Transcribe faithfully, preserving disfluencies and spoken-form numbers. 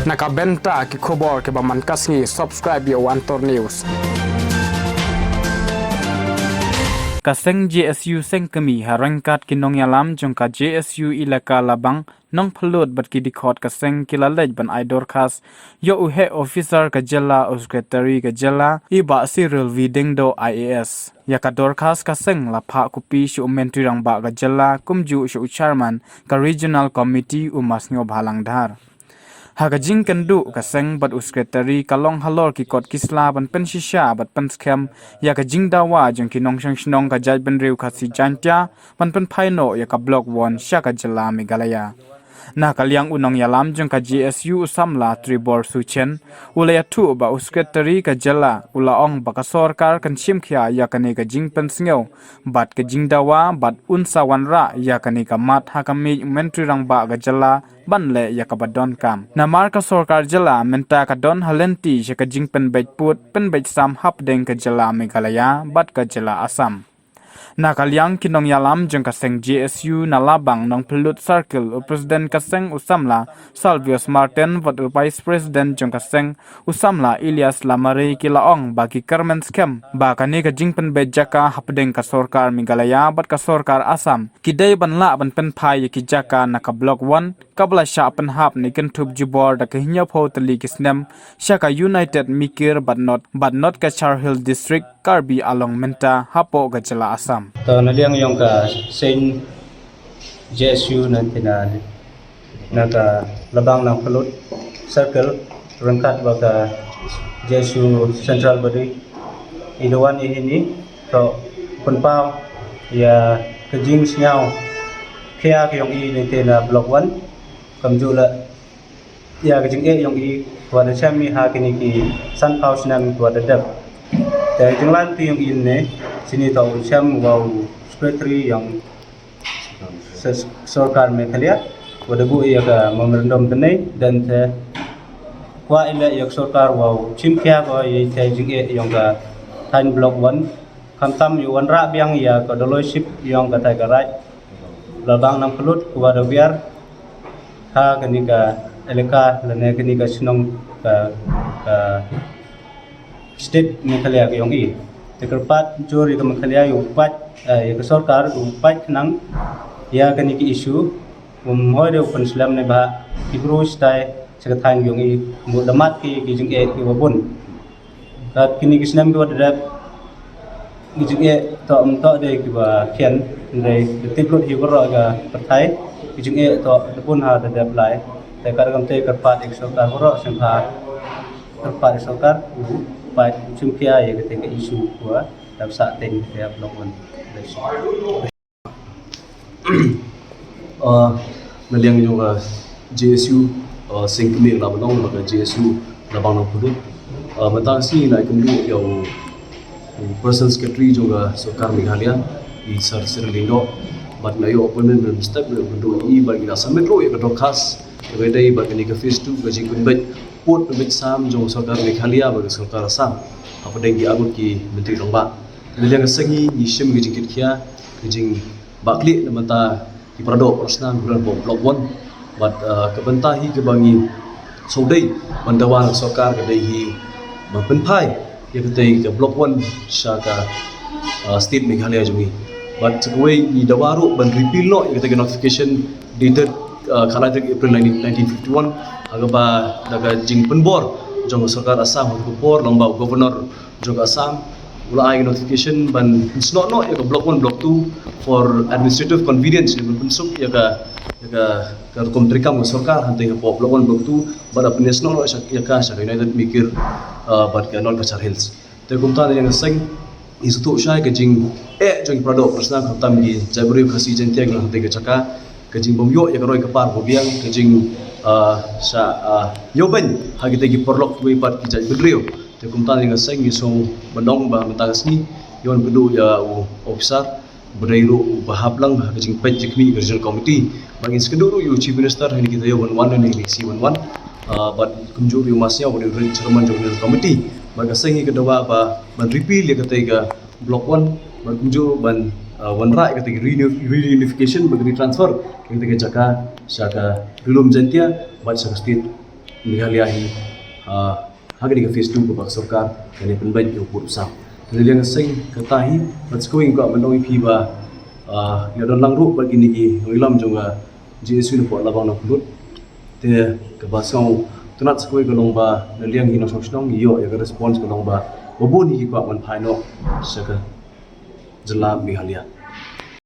Na ka bynta ki khubor kiba man ka sngi, subscribe ïa u Antor News. Ka seng J S U seng kmie ha ryngkat ki nongïalam jong ka J S U Elaka Labang, Nongphylut bad ki dkhot ka seng ki la leit ban ai dorkhas ïa u heh officer ka jylla, u secretary ka jylla, i Bah Cyril V Diengdoh I A S. Ïa ka dorkhas ka seng la phah copy sha u Myntri Rangbah ka jylla kumjuh sha u chairman ka regional committee, u Masngiewbhalang Dhar. Ha ka jingkynduh ka seng bad u secretary ka long halor ki kot ki sla ban pynshisha bad pynskhem ïa ka jingdawa jong ki nongshong shnong ka jaitbynriew Khasi Jaiñtia ban pynphai noh ïa ka Block One sha ka jylla Meghalaya. Na ka liang u nongïalam jong ka J S U, u samla Tribor Suchen, u la ïathuh ba u secretary ka jylla u la ong ba ka sorkar kan shim khia ïa kane ka jingpynsngew bad ka jingdawa bad un sa wanrah ïa kane ka mat ha ka miej u Myntri Rangbah ka jylla ban leh ïa kaba donkam. Namar ka sorkar jylla mynta ka don ha lynti sha ka jingpynbeit pud pynbeit sam hapdeng ka jylla Meghalaya bad ka jylla Assam. Na ka liang ki nongïalam jong ka seng J S U na Labang Nongphylut Circle, u president ka seng u samla Salvius Martin bad u vice president jong ka seng u samla Elias Lamare ki la ong ba ki kyrmen skhem ba kane ka jingpynbeit jaka hapdeng ka sorkar Meghalaya bad ka sorkar Assam ki dei ban lah ban pynphai ïa ki jaka na ka Block One kaba la shah pynhap ne kynthup jubor da ka hynñiewphew tylli ki snem sha ka United Mikir bad North, bad North Cachar Hill District, Karbi Anglong mynta hapoh ka jylla Assam. To na liang ïong ka seng J S U na tina na ka Labang Nongphylut Circle ryngkat bad ka J S U Central Body, i da wan i hini to pynpaw ïa ka jingsngew khia ka ïong i na tina Block One. Kumjuh la ïa ka jingeh ïong i wat da shem i ha kine ki sanphew snem wat da dep. Te jinglan ti ïong i ne sini to shem wa u secretary ïong s-, sorkar Meghalaya wat da buh ïa ka memorandum kane dan te kwah i leh ïa ka sorkar wa u shim khia ko ïa ka jingeh ïong ka thaiñ Block One. Khamtam ïa wanrah biang ïa ka doloi ship ïong ka Tiger Raid Labang Nongphylut ka wa da wiar ha kane ka elaka lane kane ka shnong ka, ka state Meghalaya ka ïong i. Te kyrpad jur ïa ka Meghalaya ïa u pait, eh, ïa ka sorkar u pait khnang ïa kane ka issue. Um hoi de u pynslem ne ba ki bru stai sha ka thaiñ ïong i mut da mat ki, ki jingeh ki wa bun. Kat kine ki snem ki wa da dep ki jingeh to um to de ki wa khian, hynrei da tip lut hi waroh ka pyrthai ki jingeh to da bun ha da dep lai. Te kat kam te kyrpad ïa ka sorkar waroh sngewbha kyrpad ïa ka sorkar u pait u shim khia ïa kata ka issue wa dap sah teng ïa Block One. Ah, na liang jong ka J S U, ah, seng kmie la ba long, ka J S U Labang Nongphylut. Ah, mynta ka sngi la ïakynduh ïa u, u Personal Secretary jong ka sorkar Meghalaya, i Sir Cyril Diengdoh. Bad nga ïoh appointment mynstep, nga ïakynduh ïa i bad ngi la submit ruh ïa ka dorkhas ïa ka dei bad kane ka phase two ka jingpynbeit pud pynbeit sam jong ka sorkar Meghalaya bad ka sorkar Assam hapdeng ki arngut ki myntri rangbah. Na liang ka seng ngi, ngi shim ka jingkitkhia, ka jing ba klik na bynta ki para doh para snam ki para doh Block One. Bad, uh, ka bynta hi kaba ngi sngewdei ban dawa na sorkar ka dei hi ban pynphai ïa katei ka Block One sha ka, uh, state Meghalaya jong ngi. Bad sa kawei ngi dawa ruh ban repeal noh ïa katei ka notification dated, uh, khatlai tarik April nineteen, nineteen fifty-one, ha kaba da ka jingpynbor jong ka sorkar Assam ha ka por lyngba u governor jong ka Assam u la ai notification ban pynsnoh noh ïa ka Block One, Block Two for administrative convenience, ïa ban pynsuk ïa ka, ïa ka, ka rukom treikam ka sorkar hangtei hapoh Block One, Block Two, bad ban pynsnoh noh ïa ka sha ka United Mikir, uh, bad ka North Cachar Hills. Te kumta na liang ka seng ngi sngewthuh shai ka jingeh jong ki para doh para snam khamtam ki jaitbynriew Khasi Jaiñtia ki long hangtei ka jaka, ka jingbym ïoh ïa ka roi ka par ba biang, ka jing, ah, sha, ah, ïoh beiñ ha kitei ki paralok kiwei pat ki jaitbynriew. Te kumta na liang ka seng ngi sngew ban ong ba mynta ka sngi ngi wan kynduh ïa u officer ba dei ruh uba hap lang ha ka jingpeit jingkhmih ka Regional Committee. Bad ngin sa kynduh ruh ïa u Chief Minister ha kine ki taïew ban wan ne ha kine ki sngi ban wan. Ah, bad kumjuh ruh ïa u Masngiaw ba dei ruh Chairman jong ka Regional Committee. Bad ka seng ngi ka dawa ba ban repeal ïa katei ka Block One. Bad kumjuh ban, ah, wanrah ïa katei ka reuni-, reunification bad retransfer ïa katei ka jaka sha ka Ri-lum Jaiñtia bad sha ka state Meghalaya hi, ah, ha kane ka phase two kaba ka sorkar ka la pynbeit ïa u pud u sam. Te na liang ka seng kata hi, bad sa kawei nga kwah ban ong ïa phi ba, ah, ïa don lang ruh bad kine ki nongïalam jong ka J S U na pdeng Labang Nongkhyndut. Te kaba sngewtynnat sa kawei ka long ba na liang ki nongshong shnong ïoh ïa ka response ka long ba, ba bun hi ki kwah ban phai noh sha ka jylla Meghalaya.